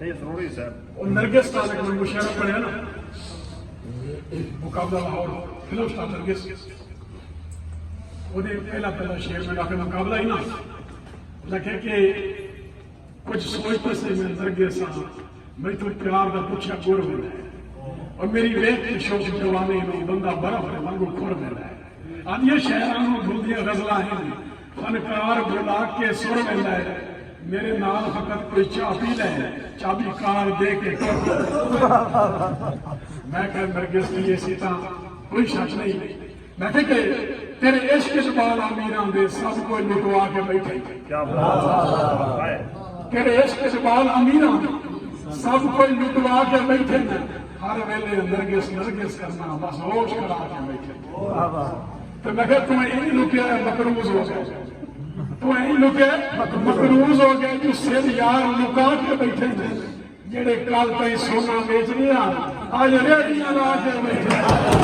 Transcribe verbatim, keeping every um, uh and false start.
نہیں، ضروری صاحب۔ اور نرگس کا ایک میں مشاعرہ پڑھیا نا، مقابلہ لاہور، فلم سٹار نرگس۔ وہ دے پہلا پہلا شعر میں آخر مقابلہ ہی نا، لکھے کہ کچھ سوچتے سے میں نرگس ہاں، میں تو پیار دا پوچھا گور ہو جائے، اور میری ویک کے شوق جوانے میں بندہ برف دے وانگو کھڑ ویندا ہے۔ آدھیاں شاعراں نوں بھلدیاں غزلاں ہن، فنکار بھلا کے سر ویندا ہے۔ میرے نال فقط کوئی چاہ پی لے، چابی کار دے کے ٹر۔ میں کہا، نرگس جی، اسی تاں کوئی شک نہیں۔ میں کہا کہ تیرے عشق اچ بال امیراں دے سب کوئی لٹوا کے بیٹھے۔ کیا بات ہے۔ تیرے عشق اچ بال امیراں دے سب کوئی لٹوا کے بیٹھے نے۔ ہر ویلے نرگس نرگس کرنا، بس ہوش کرا کے بیٹھے۔ تے میں کہا، توں اینج لکیا ہے، مقروض ہو گئے۔ توں اینج لکیا ہے، مقروض ہو گئے، جو سر یار لکا کے بیٹھے نے۔ جڑے کل تائیں سونا ویچ رہے ہیں، اج ریڑھیاں لا کے بیٹھے۔